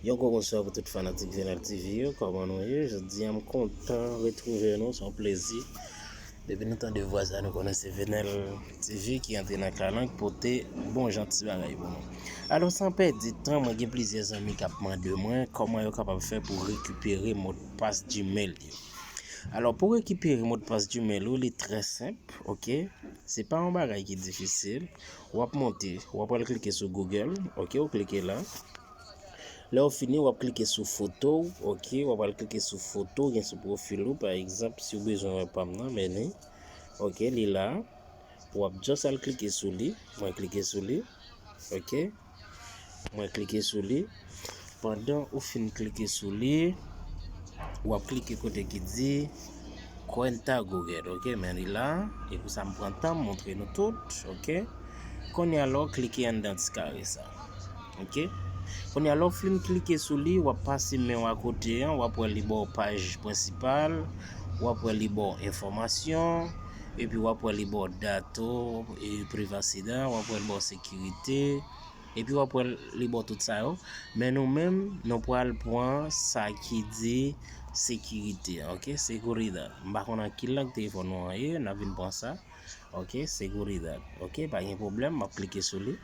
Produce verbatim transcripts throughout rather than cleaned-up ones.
Yon gwo bonswa pou tout fanatik Venel T V yo, kòman nou ye? Jodi a m kontan retwouve nou, se yon plezi. Depi nou tande vwa sa, nou konnen se Venel T V ki antre nan kay lan, ki pote bon jan ti bagay pou nou. Alò, san pèdi tan, mwen gen plizyè zanmi k ap mande mwen kòman yo kapab fè pou rekipere modpas Gmail yo. Alò, pou rekipere modpas Gmail ou, li trè senp, ok? Se pa yon bagay ki difisil. W ap monte, w ap al klike sou Google, ok? Ou klike la. Lè w fini, w ap klike sou foto w, ok? W ap al klike sou foto w gen sou pwofil ou, pa egzanp, si w bezwen wè pa m nan, men li, ok, li la. W ap just al klike sou li, mwen klike sou li, ok? Mwen klike sou li. Pandan ou fin klike sou li, w ap klike kote ki di Cuenta Google, ok? Men li la. E pou sa, m pran tan m montre nou tout, ok? Kounye a, lè w klike anndan ti kare sa, ok? Kounye a, lè w fin klike sou li, w ap pase men w akote an, w ap wè li ba w paj prensipal, w ap wè li ba w enfòmasyon, epi w ap wè li ba w dat ou, e privasite, w ap wè li ba w sekirite, epi w ap wè li ba w tout sa yo. Men nou menm, nou pral pran sa ki di sekirite, ok? Seguridad. M pa konn nan ki lang telefòn nou an ye, n ap vin pran sa. Ok, seguridad. Ok, pa gen pwoblèm, m ap klike sou li.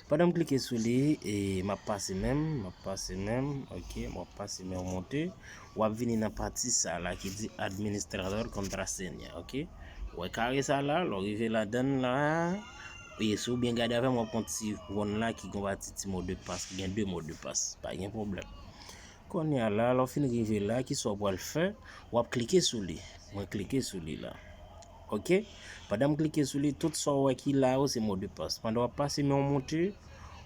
Pandan m klike sou li, e, m ap pase men m, m ap pase men m, ok, m ap pase men m monte. W ap vini nan pati sa la ki di administrador contraseña, ok. Ou wè kare sa la, lè w rive ladann la, e si w byen gade avè m, w ap wè yon ti wonn la ki gen yon pati ti modpas, ki gen de modpas. Pa gen pwoblèm. Kounye a la, lè w fin rive la, kisa w pral fè? W ap klike sou li. Mwen klike sou li la. Ok? Pandan m klike sou li, tout sa w wè ki la yo, se modpas. Pandan w ap pase men w monte,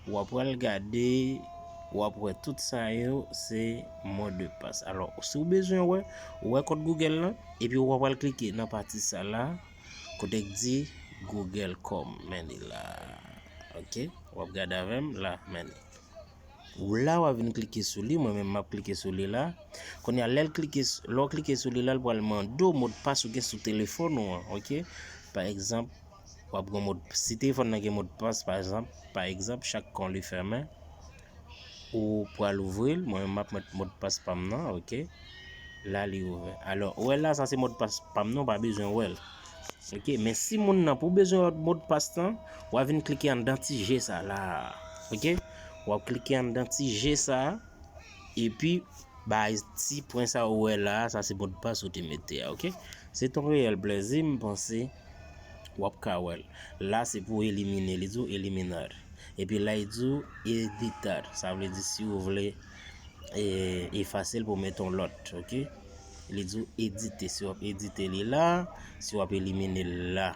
w ap pral gade, w ap wè tout sa yo, se modpas. Alò, si w bezwen wè, w wè kòd Google lan, epi w ap pral klike nan pati sa la, kote k di Google Chrome, men li la. Ok? W ap gade avè m la, men li. Ou la, w a vin klike sou li, mwen menm m ap klike sou li la. Kounye a, lè l klike, lè w klike sou li la, l pral mande w modpas ou gen sou telefòn ou an, ok? Pa egzanp, w ap gen mod, si telefòn nan gen modpas, pa egzanp, pa egzanp, chak kan li fèmen, ou pral ouvri l, mwen menm m ap met modpas pa m nan, ok? La, li ouvè. Alò, ou wè la, sa se modpas pa m nan, ou pa bezwen wè l. Ok, men si moun nan, pou w bezwen wè modpas lan, w a vin klike anndan ti je sa la. Ok? W ap klike anndan ti je sa, epi bay ti pwen sa ou wè la, sa se modpas ou te mete a, ok? Se ton reyèl plèzi, m panse w ap ka wè l. La, se pou elimine, li di w eliminar. Epi la, li di w editar. Sa vle di si w vle e, efase l pou w mete yon lòt, ok? Li di w edite, si w ap edite li la, si w ap elimine l la.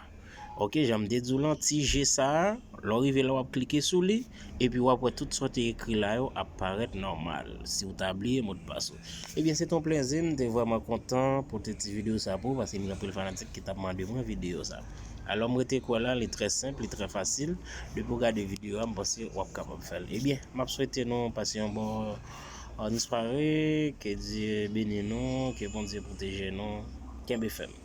Ok, jan m te di w lan, ti je sa a, lè w rive la, w ap klike sou li, epi w ap wè tout sa w te ekri la yo ap parèt nòmal, si w ta bliye modpas ou. Ebyen, se t on plèzi, m te vrèman kontan pote ti videyo sa pou ou, paske m gen anpil fanatik ki t ap mande mwen videyo sa. Alò, m rete kwè la, li trè senp, li trè fasil. Depi w gade videyo a, m panse w ap kapab fè l. Ebyen, m ap swete nou pase yon bon, euh, sware, ke Dye beni nou, ke Bondye pwoteje nou. Kenbe fèm.